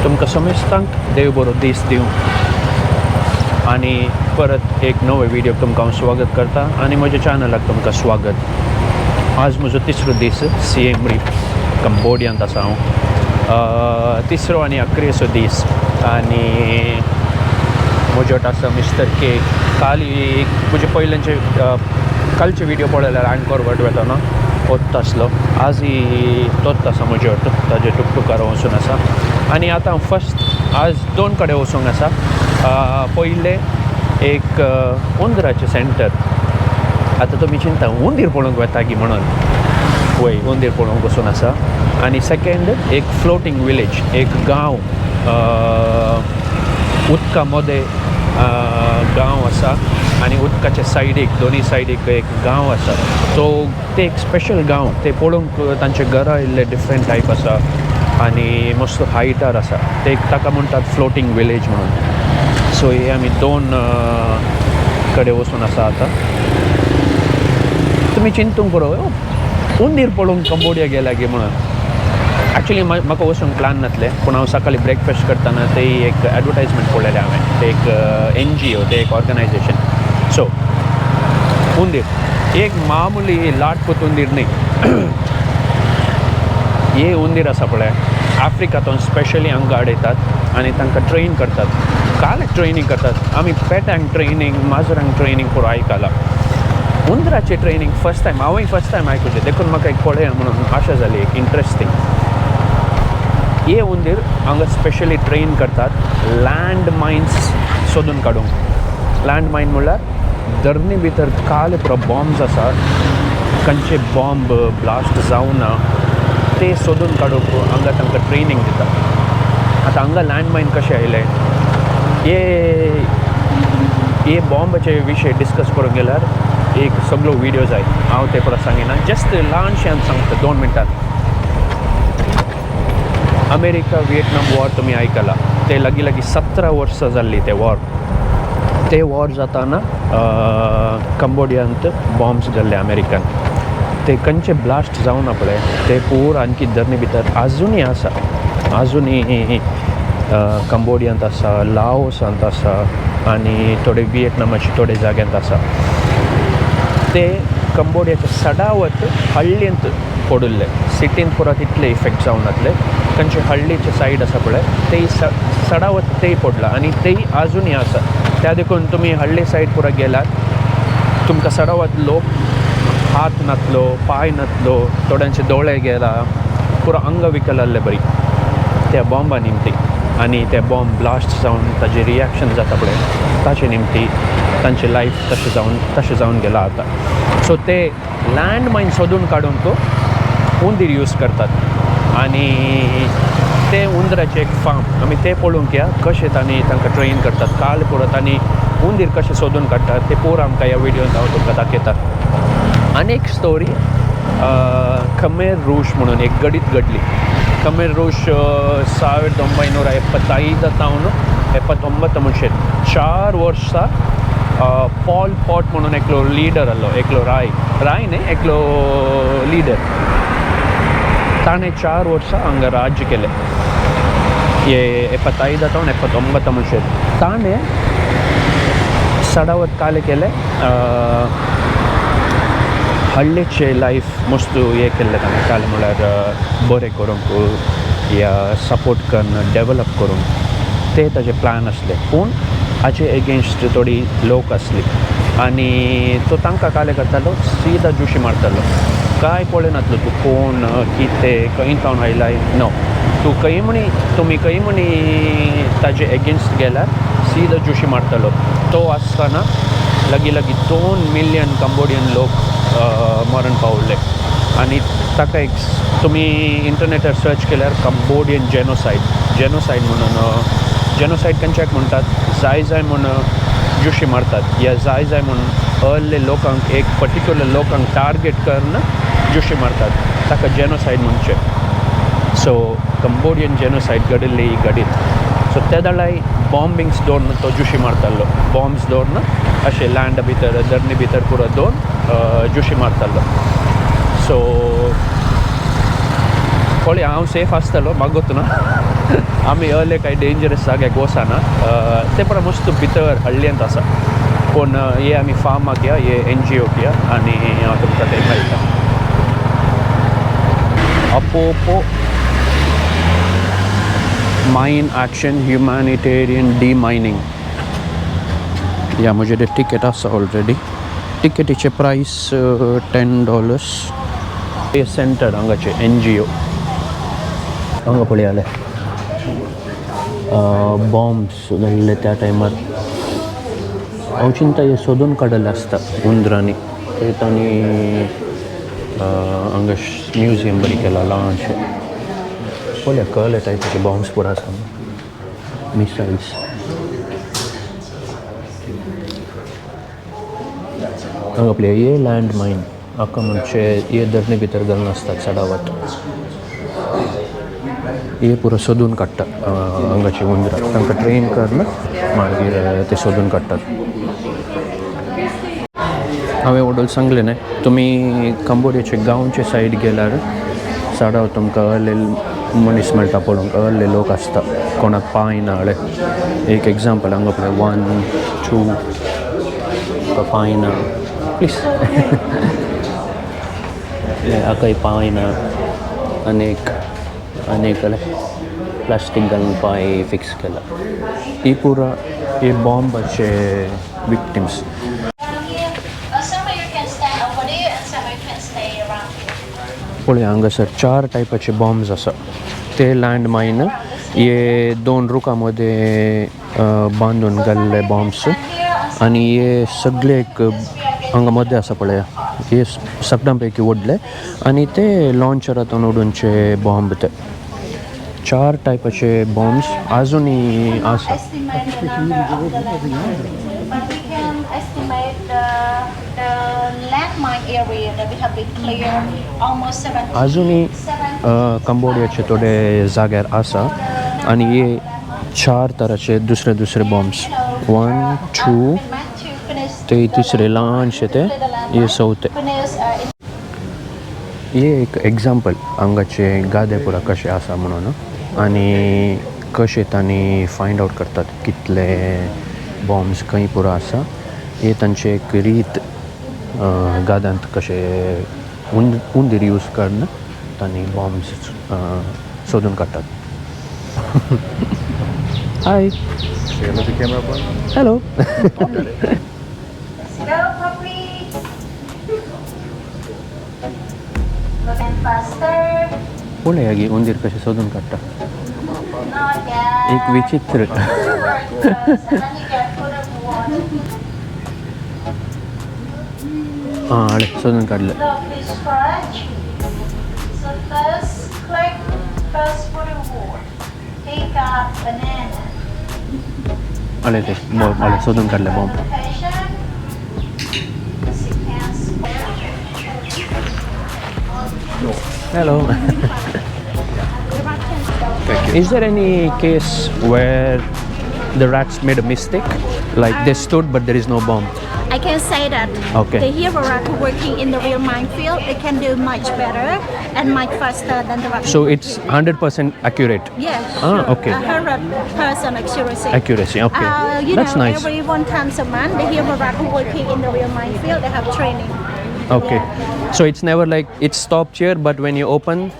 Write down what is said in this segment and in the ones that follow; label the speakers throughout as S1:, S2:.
S1: तुमकां समेस्तांक देव बरो दीस दिवं आनी परत एक नवे व्हिडियोक तुमकां हांव स्वागत करता आनी म्हज्या चॅनलाक तुमकां स्वागत. आज म्हजो तिसरो दीस सिएम रीप कंबोडियांत आसा हांव. तिसरो आनी अक्रेचो दीस आनी म्हज्या आसा मिस्टर के. काल एक म्हजे पयल्याचे कालचे व्हिडियो पळयल्यार आंकोर वट वेताना वता आसलो, आजय तोच आसा म्हजे वट, ताजे टुकटुकार वचून आसा. आनी आतां फर्स्ट आज दोन कडेन वचूंक आसा. पयलें एक उंदराचें सेंटर. आतां तुमी चिंता उंदीर पळोवंक वेता की म्हणून, वय उंदीर पळोवंक वचून आसा. आनी सेकेंड एक फ्लोटींग विलेज, एक गांव, उदका मदें गांव आसा आनी उदकाच्या सायडीक दोनी सायडीक एक गांव आसा. सो ते एक स्पेशल गांव, ते पळोवंक तांचे घरां इल्ले डिफरंट टायप आसा आनी मस्त हायटार आसा. ते ताका म्हणटात फ्लोटींग विलेज म्हणून. सो हे आमी दोन कडेन वचून आसा. आतां तुमी चिंतूंक पुरो उंदीर पळोवंक कंबोडिया गेल्या गी म्हणून. एक्चुली म्हाका वचूंक प्लॅन नासलें, पूण हांव सकाळीं ब्रेकफास्ट करतना ते एक एडवर्टायजमेंट पळयलें हांवें, ते एक एनजीओ, ते एक ऑर्गनायजेशन. सो उंदीर एक मामुली लाटपूत उंदीर न्ही, हे उंदीर आसा पळय आफ्रिकातून स्पेशली हांगा हाडयतात आनी तांकां ट्रेन करतात. काल ट्रेनींग करतात, आमी पेट्यांक ट्रेनींग, माजरांक ट्रेनींग पुरो आयकलां. उंदराची ट्रेनींग फर्स्ट टायम, हांवूय फर्स्ट टायम आयकुचें, देखून म्हाका एक पळया म्हणून आशा जाली, एक इंट्रस्टींग. हे उंदीर हांगा स्पेशली ट्रेन करतात लँड मायन्स सोदून काडूंक. लँड मायन म्हणल्यार धरणी भितर काल पुरो बॉम्ब्स आसा, खंयचे बॉम्ब ब्लास्ट जावना ते सोदून काडूंक हांगा तांकां ट्रेनींग दिता. आतां हांगा लँड मायन कशें आयलें हे हे बॉम्बाचे विशय डिस्कस करूंक गेल्यार एक सगळो व्हिडियो जाय. हांव ते परत सांगिना, जस्ट ल्हानशें सांगता 2 मिनटान. अमेरिका विएतनाम वॉर तुमी आयकला, ते लागीं लागीं 17 वर्सां जाल्ली ते वॉर. ते वॉर जाताना कंबोडियांत बॉम्ब्स घाल्ले अमेरिकन, ते खंयचे ब्लास्ट जावना पळय ते पूर आणखी धरणी भितर आजुनूय आसा, आजुनूय कंबोडियांत आसा, लाओसांत आसा आनी थोडे विएतनामाचे थोडे जाग्यांत आसा. ते कंबोडियाचे सडावत हळ्ळींत पडिल्ले, सिटींत पुरो तितले इफेक्ट जावनातले. खंयचे हळ्ळीचे सायड आसा पळय तेय सडावत तेय पडला आनी तेय आजुनूय आसा. त्या देखून तुमी हळ्ळी सायड पुरो गेल्यार तुमकां सडावत लोक हात नातलो, पांय नातलो, थोड्यांचे दोळे गेला, पुरो अंग विकल आहले बरी त्या बॉम्बा निमती. आनी ते बॉम्ब ब्लास्ट जावन ताजें रिएक्शन जाता पळय ताचे निमती तांचे लायफ तशें जावन गेलां आतां. सो ते लँड मायन सोदून काडूंक उंदीर यूज करतात आनी ते उंदराचें एक फार्म आमी ते पळोवंक या कशें तांणी तांकां ट्रेन करतात, काल पुरो तांणी उंदीर कशें सोदून काडटात ते पुरो आमकां ह्या व्हिडियोन हांव तुमकां दाखयता. आनी एक स्टोरी खमेर रूश म्हणून एक घडीत घडली. खमेर रूश 1975 तावन 79 म्हणशे 4 वर्सां पॉल पॉट म्हणून एकलो लिडर आहलो, एकलो राय, राय न्ही एकलो लिडर, ताणें 4 वर्सां हांगा राज्य केलें हे 75 तावन 79 म्हणशे. ताणें सडावत काले केलें, हळ्ळीचे लायफ मस्त हें केल्लें ताणें, काल म्हळ्यार बरें करूंक या सपोर्ट करून डेवलप करूंक ते ताजे प्लॅन आसले. पूण हाचे एगेन्स्ट थोडी लोक आसली आनी तो तांकां काले करतालो, सीधा जुशी मारतालो, कांय पळयनासलो तूं कोण कितें खंय तावन आयलाय नो, तूं खंय म्हणी तुमी खंय म्हणी ताजे एगेन्स्ट गेल्यार सीधा जुशी मारतालो. तो आसतना लागीं लागीं 2 मिलियन कंबोडियन लोक मरण पावले. आनी ताका एक तुमी इंटरनेटार सर्च केल्यार कंबोडियन जेनोसायड, जेनोसायड म्हणून, जेनोसायड खंयच्याक म्हणटात, जाय जाय म्हूण जुशी मारतात या जाय जाय म्हूण अर्ले लोकांक एक पर्टिक्युलर लोकांक टार्गेट करून जुशी मारतात, ताका जेनोसायड म्हणचें. सो कंबोडियन जेनोसायड घडिल्ली ही घडीत. सो ते दाळाय बॉम्बिंग्स दवरून तो जुशी मारतालो, बॉम्ब्स दवरून अशें लँड भितर धरणी भितर पुरो दवरून जुशी मारतालो. सो पळय हांव सेफ आसतलो म्हाका गोत ना. आमी अहले कांय डेंजरस जाग्याक वचना, ते पण मस्त भितर हळ्ळेंत आसा. पूण हे आमी फार्माक या, हे एनजीओक या आनी हांव तुमकां ते मेळटा. अपोपो mine action humanitarian demining. या म्हजे ते टिकेट आसा ऑलरेडी. टिकेटीचे प्रायस $10. हे सेंटर हांगाचे एनजीओ. हांगा पळयाले बॉम्ब्स घाल्ले त्या टायमार. हांव चिंता हे सोदून काडलेले आसता हुंदरांनी. ते तांणी हांगा म्युजियम बरी केला ल्हानशें. पळया कहले टायपाचे बॉम्ब्स पुरो आसा, मिसायल्स. हांगा पळया हे लँड मायन हाका म्हणजे हे धरणे भितर घालून आसतात चडावत. हे पुरो सोदून काडटा हांगाची हुंदरां. तांकां ट्रेन करून मागीर ते सोदून काडटात. हांवें वडोल सांगलें न्हय, तुमी कंबोडियाचे गांवचे सायड गेल्यार चडाव तुमकां अहले मनीस मेळटा पळोवंक. अहले लोक आसता कोणाक पांय ना. हळे एक एग्जाम्पल हांगा पळय, 1 2 पांय ना. प्लीज हाकाय पांय ना. आनी एक प्लास्टीक घालून पांय फिक्स केला. ही पुरा हे बॉम्बाचे विक्टिम्स. पळय हांगासर 4 टायपाचे बॉम्ब्स आसा. ते लँड मायन, हे 2 रुखां मदें बांदून घाल्ले बॉम्ब्स आनी हे सगळे एक हांगा मदें आसा पळया, हे सगळ्यां पैकी व्हडले आनी ते लॉन्चरांतून उडोवचे बॉम्ब. ते 4 टायपाचे बॉम्ब्स आजुनूय आसा. आजुनूय कंबोडियाचे थोडे जाग्यार आसा आनी हे 4 तराचे दुसरे दुसरे बॉम्ब्स. 1 2 ते तिसरे ल्हानशे, ते हे चवथे. हे एक एग्जाम्पल हांगाचे गादे पुरा कशे आसा म्हणून आनी कशे तांणी फायंड आवट करतात कितले बॉम्ब्स खंय पुरो आसा. हे तांचे एक रीत गाद्यांत कशे हुंदीर यूज करून तांणी बॉम्ब्स सोदून काडटात. हाय. हॅलो. पळया गे हुंदीर कशे सोदून काडटा. एक विचित्र. आं हाडे सोदून काडले. हाडे ते हाडे सोदून काडले bomb. Hello.
S2: Thank you.
S1: Is there any case where the rats made a mistake? Like they stood but there is no bomb?
S3: I can say that.
S1: Okay.
S3: The hero rat working in the real minefield, they can do much better and much faster than the rat.
S1: So it's 100% accurate?
S3: Yeah,
S1: Ah,
S3: sure.
S1: okay.
S3: 100% accuracy.
S1: Accuracy, okay.
S3: You
S1: That's
S3: know,
S1: nice.
S3: Every 1 time a month, the hero rat who working in the real minefield, they have training.
S1: Okay.
S3: Yeah.
S1: So it's never like it stopped here, but when you open,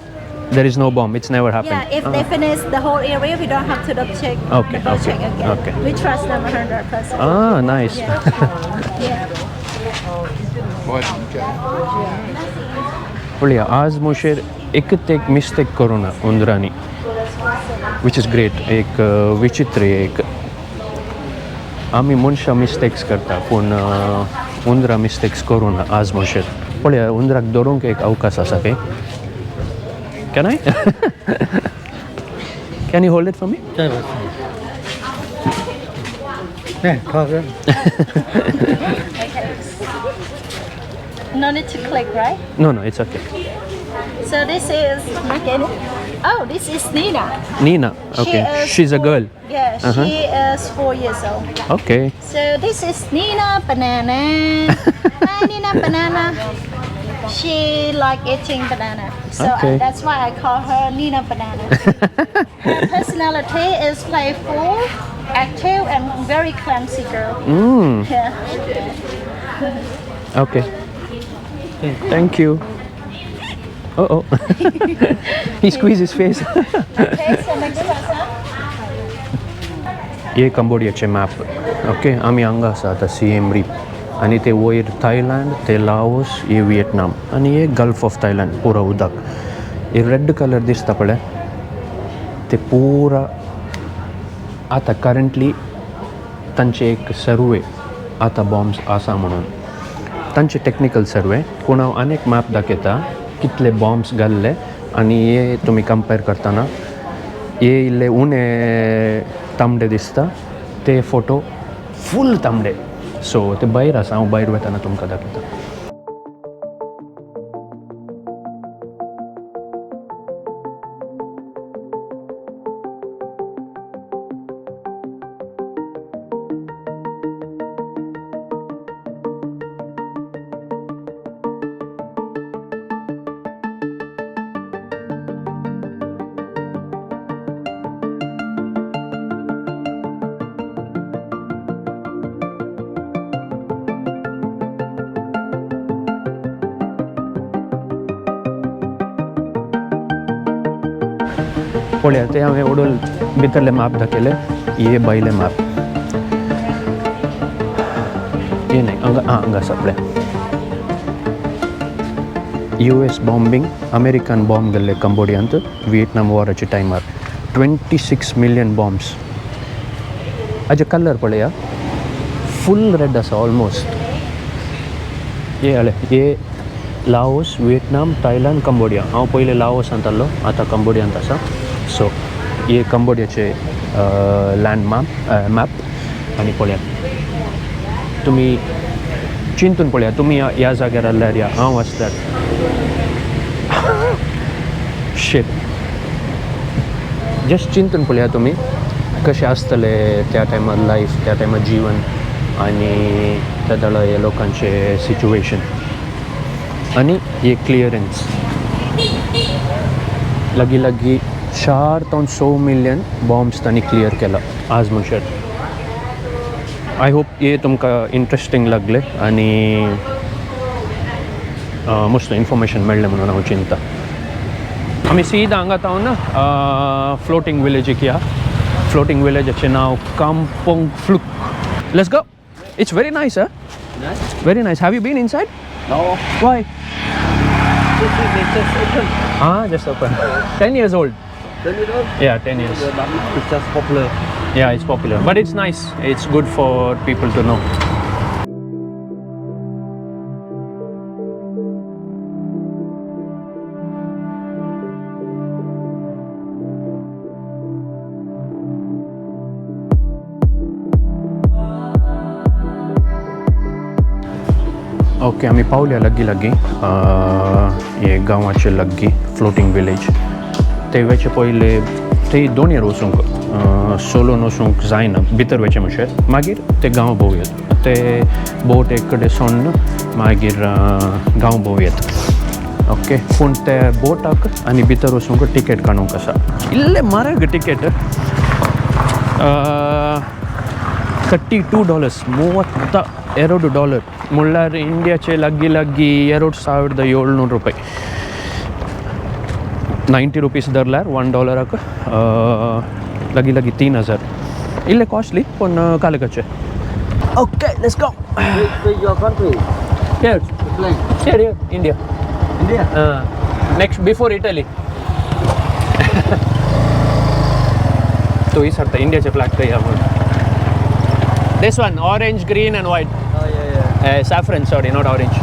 S1: there is no bomb. It's never happened.
S3: Yeah, if they finish the whole area, we don't have to double check.
S1: Okay,
S3: double
S1: okay,
S3: check again.
S1: okay.
S3: We trust them 100%.
S1: Ah, nice.
S3: Yeah. Yeah.
S1: पळया आज मुशेर एकच एक mistake करूं ना हुंदरांनी, which is great. एक विचित्र एक आमी मनशां मिस्टेक्स करता पूण हुंदरां मिस्टेक्स करूं ना आज मुशेर. पळया हुंदराक धरूंक एक अवकाश आसा काय. Can I? Can you hold it for me?
S3: No need to click, right?
S1: No, no, it's okay.
S3: So this is Nina. Oh, this is Nina.
S1: Nina, okay. She's a girl.
S3: Yeah, she is 4 years old.
S1: Okay.
S3: So this is Nina Banana. Hi, Nina Banana. She like eating banana, so
S1: Okay.
S3: That's why I call her Nina Banana. Her personality is playful, active, and very clumsy girl. Yeah.
S1: Okay, thank you. Oh, he squeeze his face.
S3: Okay, so next person.
S1: हे कंबोडियाचे map. Okay, आमी हांगा आसा आतां CM reap आनी ते वयर Thailand, ते Laos, हे विएतनाम आनी हे गल्फ ऑफ थायलंड. पुरो उदक हे रेड कलर दिसता पळय, ते पुरा आतां करंटली तांचे एक सर्वे आतां बॉम्ब्स आसा म्हणून तांचे टॅक्निकल सर्वे. पूण हांव आनीक मॅप दाखयता कितले बॉम्ब्स घाल्ले आनी हे तुमी कंपेर करतना हे इल्ले उणे तांबडे दिसता, ते फोटो फूल तांबडे. सो ते भायर आसा, हांव भायर वतना तुमकां दाखयता. पळया, ते हांवें ओडून भितरले मॅप दाखयले, हे भायले मॅप. हे न्हय, हांगा, आं, हांगा आसा पळय, US bombing. American bomb गेल्ले कंबोडियांत विएतनाम वॉराच्या टायमार, 26 मिलियन बॉम्ब्स. हाजे कलर पळया, फूल रेड आसा ऑलमोस्ट. हे हळे हे लाओस, विएतनाम, थायलंड, कंबोडिया. हांव पयलीं लाओसांत आहलो, आतां कंबोडियांत आसा. सो हे कंबोडियाचे लँड मॅप मॅप आनी पळयात तुमी, चिंतून पळया, तुमी ह्या ह्या जाग्यार आहल्यार या हांव आसल्यार, शीट, जस्ट चिंतून पळया तुमी कशें आसतलें त्या टायमार लायफ, त्या टायमार जिवन आनी त्या दळ हे लोकांचें सिच्युएशन. आनी हे क्लियरन्स लागीं लागीं 4 तावन 6 मिलियन बॉम्ब्स तांणी क्लियर केला आज म्हणशात. I hope हे तुमकां इंट्रस्टींग लागलें आनी मस्त इन्फॉर्मेशन मेळ्ळें म्हणून हांव चिंता. आमी सीधा हांगा तावन फ्लोटींग विलेजीक या. फ्लोटींग विलेजाचें नांव कांपोंग fluke. Let's go. It's very nice. Ah, very nice. Have you been inside?
S2: No.
S1: Why?
S2: This is just open.
S1: Ah, just open. 10 years old.
S2: 10 years old?
S1: Yeah, 10 years.
S2: But it's just popular.
S1: Yeah, it's popular. But it's nice. It's good for people to know. Okay, आमी पावल्या लागीं लागीं हे गांवाचे लागीं, floating village. ते वचचे पयले ते दोनीर वचूंक, सोलोन वचूंक जायना, भितर वचचें म्हणचे मागीर ते गांव भोंवयत, ते बोट एक कडेन सोडून मागीर गांव भोंवयत. ओके, पूण ते बोटाक आनी भितर वचूंक टिकेट काडूंक आसा. इल्लें म्हारग टिकेट, $32, 32 dollar, म्हणल्यार इंडियाचे लागीं लागीं 2700 रुपये. 90 रुपीज धरल्यार 1 डॉलराक लागीं लागीं 3000. इल्लें कॉस्टली, पूण कालकाचे. Okay, let's go.
S2: Where your country?
S1: Here.
S2: The flag.
S1: Here, here, India.
S2: India.
S1: Next before Italy. तो विचारता इंडियाचे फ्लॅग खंय म्हणून. This one, orange, green and white.
S2: Oh, yeah.
S1: Saffron, sorry, not orange.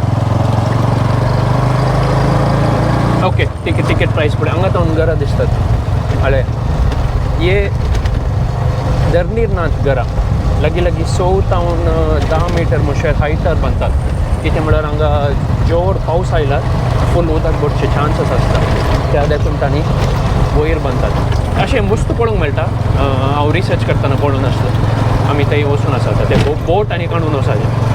S1: Okay, ticket ticket price पळय. हांगा तावन घरां दिसतात. हळे हे धरणीर नात घरां, लागीं लागीं 6 तावन 10 मिटर म्हणल्यार हायटार बांदतात. कितें म्हळ्यार हांगा जोर पावस आयल्यार फूल उदक भरचे चान्सीस आसता, त्या देखून तांणी वयर बांदतात. अशें वस्तू पळोवंक मेळटा. हांव रिसर्च करतना पळोवन आसलो. आमी थंय वचून आसा आतां, ते बोट आनी काडून वचपाचें.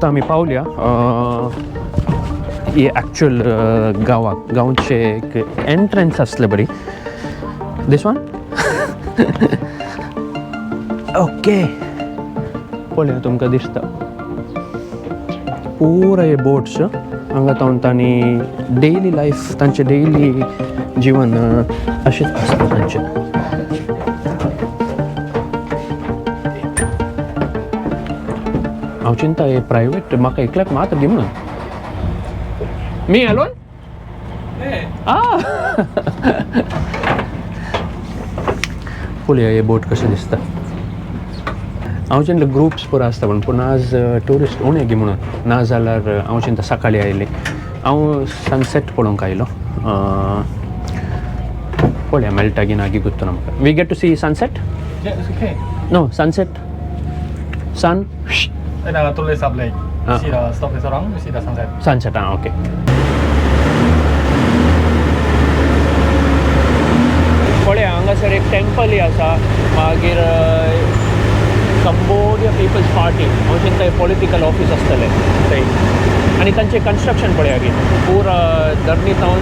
S1: आतां आमी पावल्या हे एक्चुअल गांवाक. गांवचे एक एंट्रन्स आसले बरी. This one okay. पळया तुमकां दिसता पुरा हे बोट्स हांगा तावन तांणी डेली लायफ, तांचें डेली जिवन अशेंच आसता तांचें. हांव चिंता हे प्रायवेट म्हाका एकल्याक मात दी म्हणून. Me alone. पळया हे बोट कशें दिसता. हांव चिंतलें ग्रुप्स पुरो आसता म्हणून, पूण आज ट्युरिस्ट उणें गी म्हणून, ना जाल्यार हांव चिंता सकाळीं आयिल्ली. हांव सनसेट पळोवंक आयलो. पळया मेळटा की ना गी गुत्तो ना म्हाका. We get to see sunset? No sunset sun.
S4: See the stop is around, you see the sunset.
S1: Sunset, ah, okay. पळया हांगासर एक टेम्पलय आसा. मागीर कंबोडिया पिपल्स पार्टी, हांव चिंता पॉलिटिकल ऑफीस आसतलें थंय. आनी तांचें कन्स्ट्रक्शन पळया की पुरा धरणी तावन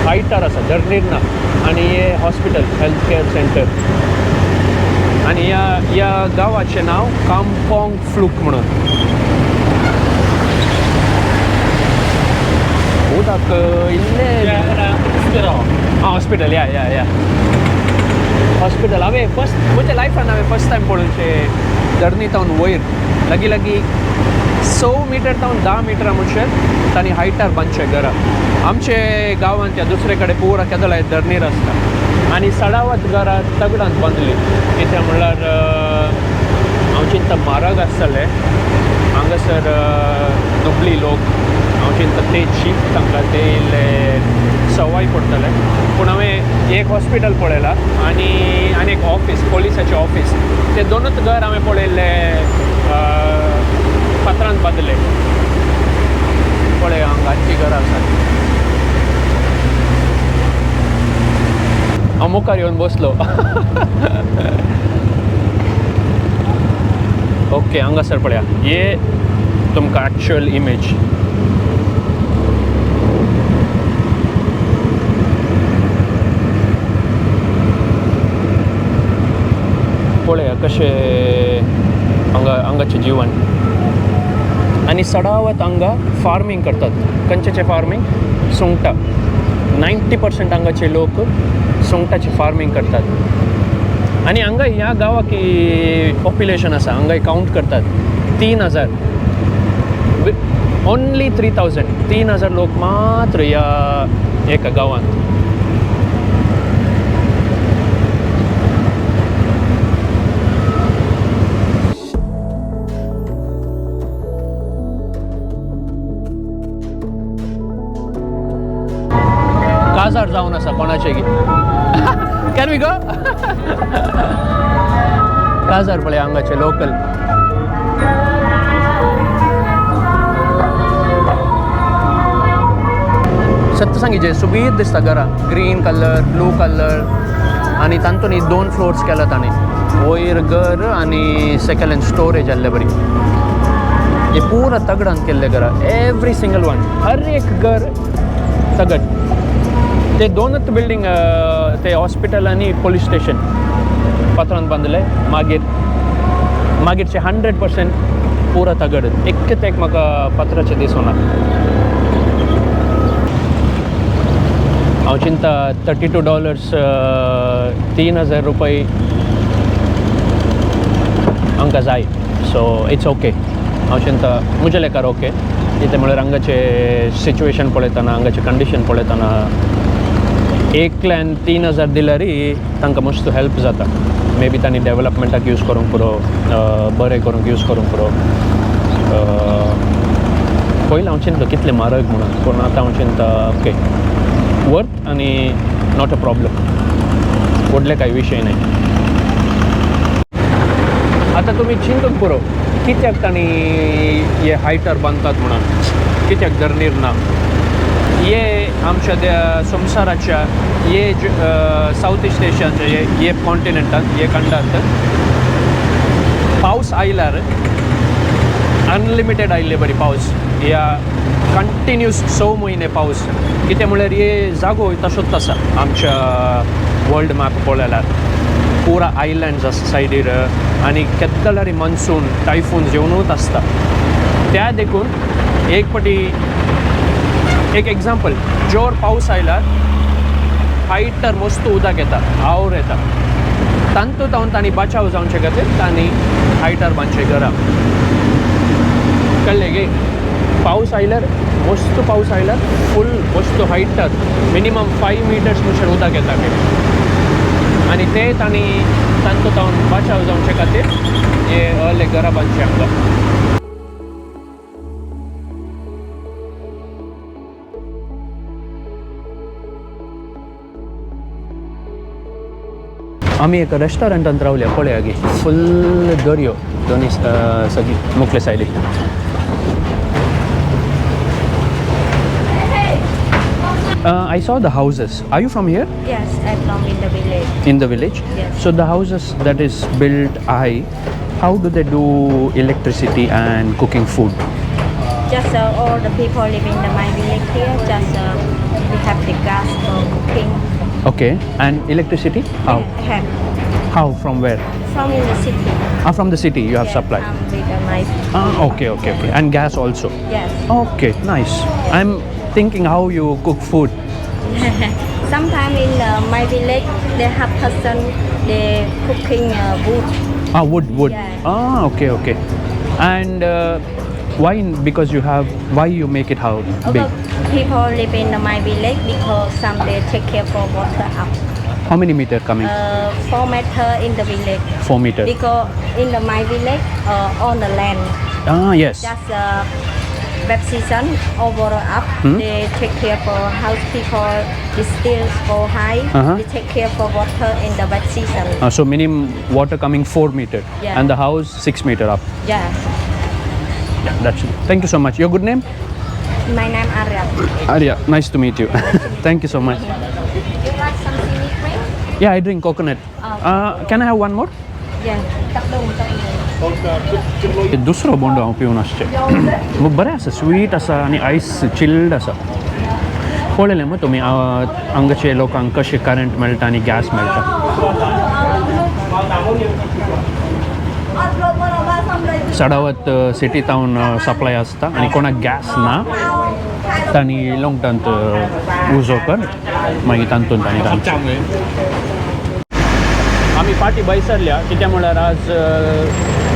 S1: हायटार आसा, धरणीर ना. आनी हे हॉस्पिटल, हेल्थ केअर सेंटर. आनी ह्या ह्या गांवाचें नांव कामपोंग फ्लूक म्हणून. उदक इल्लें हॉस्पिटल. या या या हॉस्पिटल हांवें फर्स्ट म्हज्या लायफान हांवें फर्स्ट टायम पळोवचें धरणी तावन वयर लागीं लागीं 6 मिटर तावन 10 मिटरां म्हणचे तांणी हायटार बांदचें घरां. आमचे गांवांत त्या दुसरे कडेन पुरा केदोळाय धरणीर आसता आनी सडावत घरां तगडांत बांदली. कित्याक म्हणल्यार हांव चिंता म्हारग आसतलें हांगासर दुबळी लोक. हांव चिंता ते चीप तांकां ते इल्ले सवाय पडटले. पूण हांवें एक हॉस्पिटल पळयलां आनी आनी एक ऑफीस, पोलिसाचें ऑफीस. ते दोनूच घर हांवें पळयल्ले फातरान बांदले. पळय हांगा आमची घरां आसात. हांव मुखार येवन बसलो. ओके, हांगासर पळया हे तुमकां एक्चुअल इमेज. पळया कशें हांगा हांगाचें जिवन. आनी सडावत हांगा फार्मींग करतात. खंयचें फार्मींग? सुंगटां. 90% हांगाचे लोक सुंगटाचें फार्मींग करतात. आनी हांगा ह्या गांवाक पॉप्युलेशन आसा, हांगा कावंट करतात 3000, ओन्ली 3000, 3000 लोक मात्र ह्या एका गांवांत. काजार जावन आसा कोणाचें की. Can we go? काजार पळय हांगाचे लोकल. सत्य सांगीचे सुबीर दिसता घरां, ग्रीन कलर, ब्लू कलर. आनी तातूंत 2 फ्लोर्स केला तांणी, वयर घर आनी सेकंड हँड स्टोरेज आहले बरी. हे पुरा तगडान केल्ले घरां, एवरी सिंगल वन, हर एक घर तगड. ते दोनूच बिल्डींग, ते हॉस्पिटल आनी पोलीस स्टेशन पत्रान बांदले. मागीर मागीरचे 100% पुरा तगड, एक एक म्हाका पत्राचें दिसना. हांव चिंता $32, 3000 रुपये आमकां जाय. So it's okay. हांव चिंता म्हज्या लेखार ओके. कितें म्हळ्यार हांगाचें सिच्युएशन पळयतना, हांगाचें कंडिशन पळयतना एकल्यान 3000 दिल्यार तांकां मस्त हेल्प जाता. मे बी तांणी डेवलपमेंटाक यूज करूंक पुरो, बरें करूंक यूज करूंक पुरो. पयलीं हांव चिंतलो कितलें म्हारग म्हणून, पूण आतां हांव चिंता ओके वर्थ आनी not a problem, व्हडले कांय विशय न्हय. आतां तुमी चिंतूंक पुरो कित्याक तांणी हे हायटार बांदतात म्हणून, कित्याक धरणीर ना. हे आमच्या त्या संवसाराच्या हे सावथ इस्ट एशियाच्या हे कॉन्टिनेंटात, हे खंडात पावस आयल्यार अनलिमिटेड आयिल्ले बरी पावस या कंटिन्यूस 6 म्हयने पावस. कितें म्हळ्यार हे जागो तसोच आसा आमच्या वर्ल्ड मॅप पळयल्यार पुरा आयलँड्स आसा सायडीर आनी केद्दलारी मॉन्सून टायफून येवनूच आसता. त्या देखून एक पटी एक एग्जाम्पल जोर पावस आयल्यार हायटर मस्त उदक येता our येता तांतूत हांव तांणी बचाव जावचे खातीर तांणी हायटर बांदचे घरां. कळ्ळें गे? पावस आयल्यार मस्त पावस आयल्यार फूल मस्त हायटर मिनिमम 5 मिटर्स म्हणसर उदक येता आनी ते तांणी तांतूत हांव बचाव जावचे खातीर हे अहले घरां बांदचे हांगा. आमी एका रेस्टॉरंटांत रावल्या पळया गे फुल दर्यो दोनी सगळी मुखले सायडीक. I saw the houses. Are you from here?
S5: Yes, I'm from in the village.
S1: In the village?
S5: Yes.
S1: So the houses that is built high, how do they do electricity and cooking food?
S5: Just all the people living in my village here, just we have the gas for cooking.
S1: Okay. And electricity? How?
S5: Yeah, have.
S1: How? From where?
S5: From in the city.
S1: Ah, from the city you have
S5: Yes,
S1: supply.
S5: With my.
S1: Ah, okay, okay, okay. And gas also?
S5: Yes.
S1: Okay, nice. I'm thinking how you cook food.
S5: Sometimes in my village they have person they cooking wood.
S1: Ah, wood, wood.
S5: Yeah.
S1: Ah, okay, okay. And why? Because you have, why you make it how big?
S5: People live in my village because some they take care for water up.
S1: How many meter coming?
S5: 4 meter in the village.
S1: 4 meter.
S5: Because in the my village on the land.
S1: Ah, yes.
S5: Just wet season over up. They take care for house people. They still go high. They take care for water in the wet season.
S1: So minimum water coming 4 meter.
S5: Yeah.
S1: And the house 6 meter up.
S5: Yeah.
S1: Yeah, that's it. Thank you so much. Your good name?
S5: My name Arya.
S1: Arya, nice to meet you. Thank you so much.
S5: You like something to drink?
S1: Yeah, I drink coconut. Can I have one more?
S5: Yeah.
S1: दुसरो बोंडो हांव पिवन आसचें बरें आसा, sweet आसा आनी आयस chilled आसा. पळयलें मग तुमी हांगाचे लोकांक कशें करंट मेळटा आनी गॅस मेळटा. चडावत सिटी तावन सप्लाय आसता आनी कोणाक गॅस ना तांणी लोंगटांत उजो कर मागीर तातूंत तांणी रांदचें. आमी फाटीं बैसरल्या कित्याक म्हळ्यार आज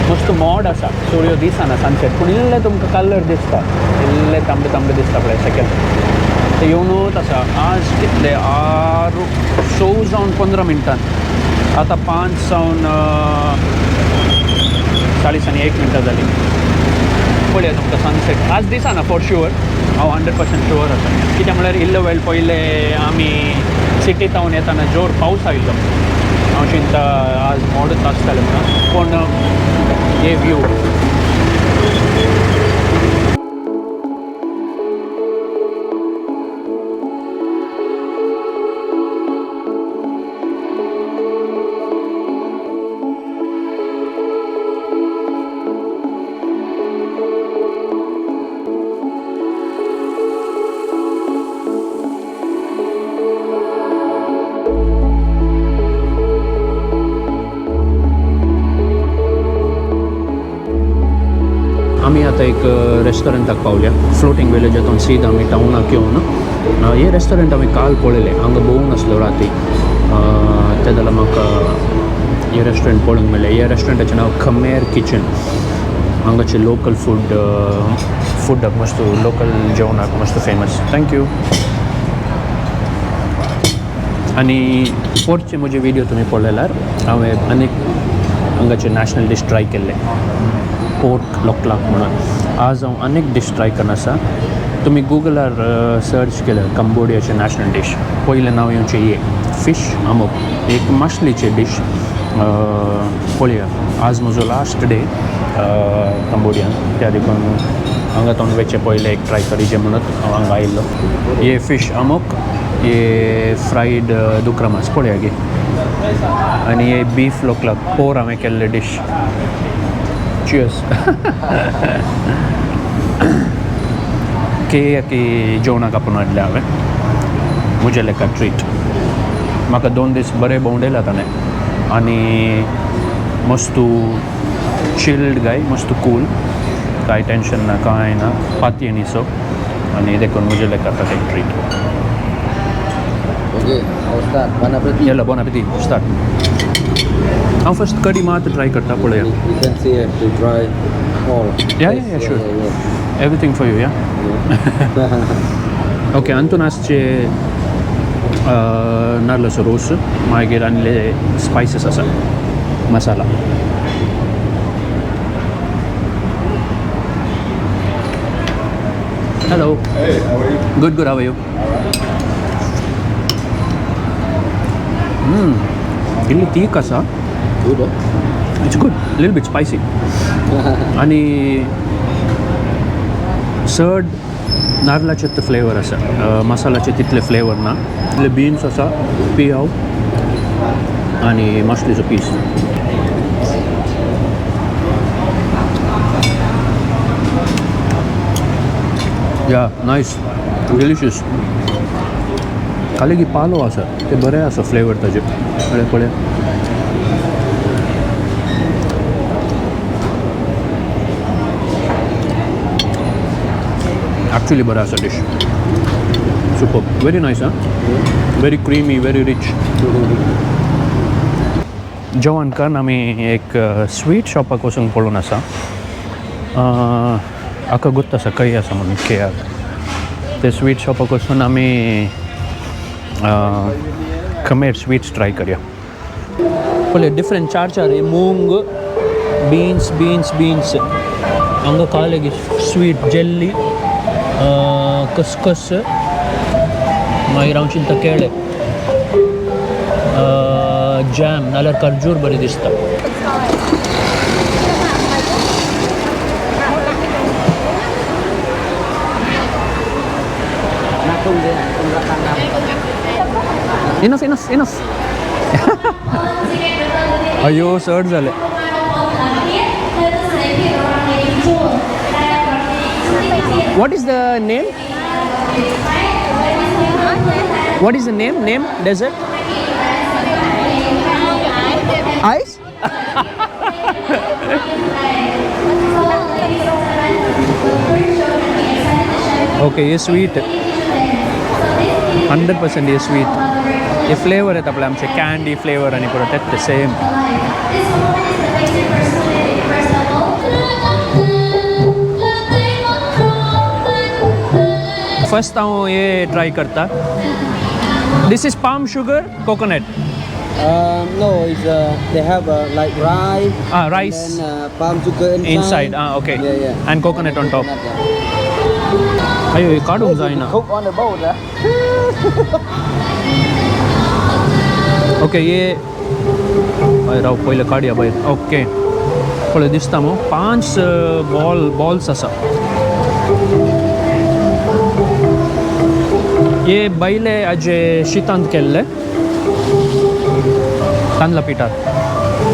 S1: मस्त मोड आसा, सूर्य दिसना सनसेट, पूण इल्लें तुमकां कलर दिसता, इल्लें तांबडे तांबडे दिसता पळय सेकेंड ते येवनूच आसा. आज कितले 6 जावन 15 मिनटां, आतां 5 जावन 40 आनी 1 मिनटां जालीं. पळया तुमकां सनसेट आज दिसना फॉर शुअर, हांव 100% शुअर आसा. कित्याक म्हळ्यार इल्लो वेळ पयले आमी सिटी तावन येतना जोर पावस आयिल्लो, हांव चिंता आज मोडच आसतालें म्हणून, पूण हे व्यू आमी आतां एक रेस्टॉरंटाक पावल्या, फ्लोटींग विलेजांतून सीद आमी टावनाक येवन. हे रेस्टॉरंट आमी काल पळयलें, हांगा भोंवून आसलो राती, ते जाल्यार म्हाका हे रेस्टॉरंट पळोवंक मेळ्ळें. ह्या रेस्टॉरंटाचें नांव खमेर किचन. हांगाचें लोकल फूड, फुडाक मस्त, लोकल जेवणाक मस्त फेमस. Thank you. आनी पोरचे म्हजे व्हिडियो तुमी पळयल्यार हांवें आनीक हांगाचे नॅशनल डीश ट्राय केल्ले, पोर्क लोकलाक म्हणून. आज हांव अनेक डीश ट्राय करना आसा. तुमी गुगलार सर्च केल्यार कंबोडियाचे नॅशनल डीश पयलें नांव येवचें हे फिश अमोक, एक माशलीचे डीश. पळया आज म्हजो लास्ट डे कंबोडियान, त्या देखून हांगा तोंड वचचे पयलें एक ट्राय करीचें म्हणत हांव हांगा आयिल्लो. हे फिश अमोक, हे फ्रायड दुकरा मांस पळया गे, आनी हे बीफ लोकलाक पोर हांवें केल्ले डीश. Cheers. के जेवणाक आपोवन हाडलें हांवें म्हजे लेखा ट्रीट. म्हाका 2 दीस बरें भोंवडयला ताणें आनी मस्तू चिल्ड गाय, मस्त कूल, कांय टेंशन ना कांय ना, पातयेन न्ही सो आनी देखून म्हजे लेखा ताका एक treat.
S2: Okay, I'll start. Bon appetit.
S1: येला bon appetit, start. हांव फर्स्ट कडी मात ट्राय करता पळोवया.
S2: You can see I have to try all.
S1: Yeah, yeah, yeah, sure.
S2: Yeah,
S1: Everything for you, yeah?
S2: Yeah.
S1: Okay, अंतून आसचे नाल्लाचो रोस, मागीर आनी स्पायसीस आसा, masala. Hello.
S6: Hey, how are you?
S1: Good, good. How are you? इल्ली तीख आसा.
S2: Good, huh?
S1: It's good, lil bit spicy. आनी चड नाल्लाचे ते फ्लेवर आसा, मसाल्याचे तितले फ्लेवर ना. इल्ले बिन्स आसा, पियाव आनी मासलेचो पीस. या नायस, डिलिशियस. खाली की पालो आसा ते बरें आसा फ्लेवर ताजे. पळय पळय. एक्चुअली बरें आसा dish. Super, very nice. हां, very creamy, very rich. जेवण करून आमी एक स्वीट शॉपाक वचूंक पळोवन आसा. हाका गोत्त आसा खंय आसा म्हणून केआर. ते स्वीट शॉपाक वचून आमी खमेर स्वीट्स ट्राय करया. पळय डिफरंट चार चार हे मूंग, बीन्स बीन्स बीन्स, हांगा कालेगी स्वीट जेल्ली, कसकस, मागीर हांव चिंता केळे, जॅम नाल्यार खरजूर बरी दिसता. Enough, enough, enough. अयो चड जालें. What is the name? What is the name? Name dessert? Ice? Okay, हे स्वीट 100% हे स्वीट. हे फ्लेवर येता पळय आमचे कॅन्डी फ्लेवर आनी पुरो तेच सेम. फर्स्ट हांव हे ट्राय करता. This is palm sugar coconut.
S2: No, it's they have like rice.
S1: Rice.
S2: And then, palm sugar inside.
S1: Inside, okay.
S2: Yeah, yeah.
S1: And coconut on top.
S2: Coconut, yeah.
S1: अयो, हे काडूंक जायना.
S2: Cook on the boat, huh?
S1: Okay, हे हय राव पयलें काडया भायर. Okay, पळय दिसता मू 5 बॉल्स आसा. हे बैले हाजे शितांत केल्ले तांदळा पिठार,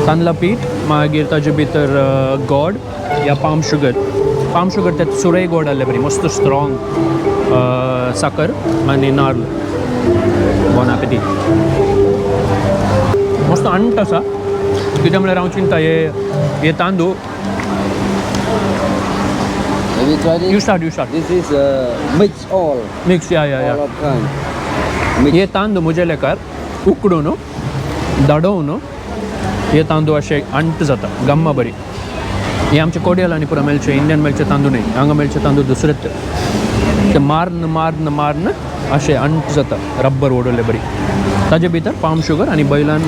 S1: तांदळा पीठ, मागीर ताजे भितर गोड या पाम शुगर. पाम शुगर ते सुरय गोड आहले बरी मस्त स्ट्रॉंग, साकर आनी नार्ल. Bon appetit. मस्त अंट आसा. कितें म्हळ्यार हांव चिंता हे तांदूळ.
S2: Have you tried it?
S1: You start, you start.
S2: This is mix all.
S1: Mix, yeah, yeah, yeah.
S2: All of kind. Mix.
S1: हे तांदूळ म्हजे लेखार उकडून दाडोवन हे तांदूळ अशे अंट जाता, गम्मा बरी. हे आमचे कोडियल आनी पुरो मेळचे, इंडियन मेळचे तांदूळ न्ही. हांगा मेळचे तांदूळ दुसरेच ते मार्न मार्न मार्न अशे अंट जाता, रब्बर ओडले बरी. ताजे भितर पाम शुगर आनी बैलान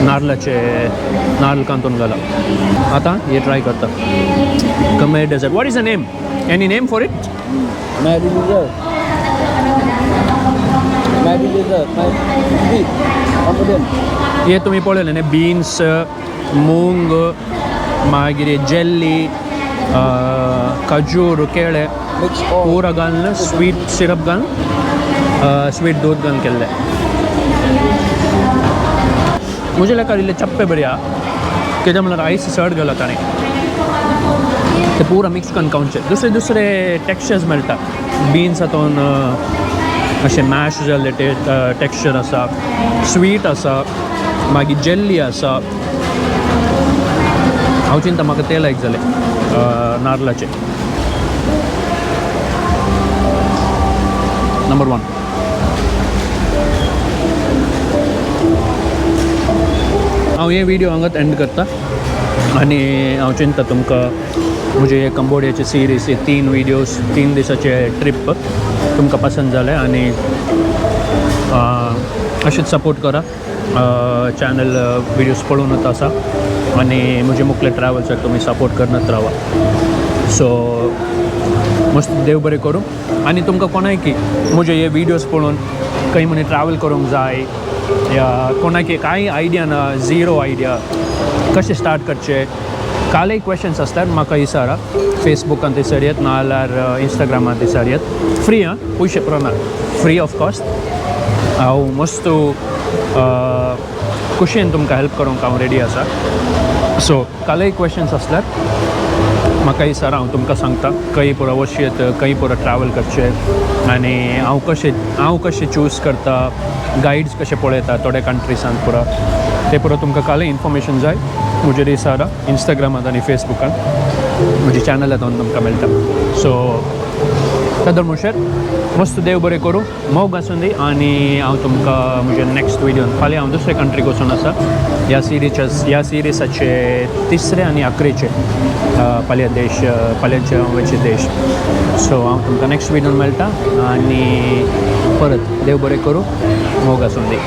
S1: नारलाचे नारल कांतून घाला. आतां हे ट्राय करता. Khmer dessert. What is the name? Any name for it?
S2: Mary dessert. Mary dessert. My sweet. Cambodian.
S1: हे तुमी पळयलें न्ही, बीन्स, मूंग, मागीर जेल्ली, खजूर, केळे
S2: Mix all.
S1: पुरा घालून स्वीट सिरप घालून स्वीट दूध घालून केल्लें. म्हजे लेखार इल्ले चप्पे बरी आहा. कित्याक म्हणल्यार आयस चड घाला ताणें. ते पुरा मिक्स करून खावचें. दुसरे दुसरे टॅक्स्चर्स मेळटा. बिन्स हातून अशें मॅश जाल्ले ते टॅक्स्चर आसा, स्वीट आसा, मागीर जेल्ली आसा. हांव चिंता म्हाका ते लायक जालें नारलाचें. नंबर 1. हांव हे व्हिडिओ हांगाच एंड करता आनी हांव चिंता तुमकां म्हजे हे कंबोडियाचे सिरीज हे 3 व्हिडियोज 3 दिसाचे ट्रीप तुमकां पसंद जाले आनी अशेंच सपोर्ट करा. चॅनल व्हिडियोज पळोवनूच आसा आनी म्हजे मुखले ट्रॅवल्साक तुमी सपोर्ट करनच रावा. सो मस्त देव बरें करूं. आनी तुमकां कोणाय की म्हजे हे व्हिडियोज पळोवन खंय म्हणी ट्रॅवल करूंक जाय या कोणाक कांय आयडिया ना, झिरो आयडिया कशें स्टार्ट करचें, कालय क्वेशन्स आसतात म्हाका विचारा. फेसबुकान विचारयत ना जाल्यार इंस्टाग्रामान विचारयत. फ्री आं, पयशे पुरो ना, फ्री ऑफ कॉस्ट. हांव मस्त खुशयेन तुमकां हेल्प करूंक हांव रेडी आसा. सो कालय क्वेशन्स आसल्यार म्हाका विचारा, हांव तुमकां सांगता खंय पुरो वचयेत, खंय पुरो ट्रॅवल करचें आनी हांव कशें चूज करता, गायड्स कशें पळयता थोड्या कंट्रीसान पुरो ते पुरो तुमकां कालय इन्फॉर्मेशन जाय म्हजेर विचारा इंस्टाग्रामांत आनी फेसबुकान म्हजे चॅनलांत तुमकां मेळटा. सो तादर म्हणसर मस्त देव बरें करूं, मोग आसूं दी. आनी हांव तुमकां म्हजे नॅक्स्ट व्हिडियोन, फाल्यां हांव दुसरे कंट्रीक वचून आसा ह्या सिरिसाचे तिसरे आनी अकरेचे फाल्यां देश, फाल्यांचे हांव वयचे देश. सो हांव तुमकां नॅक्स्ट व्हिडियोन मेळटा आनी परत देव बरें करूं, मोग आसूं दी.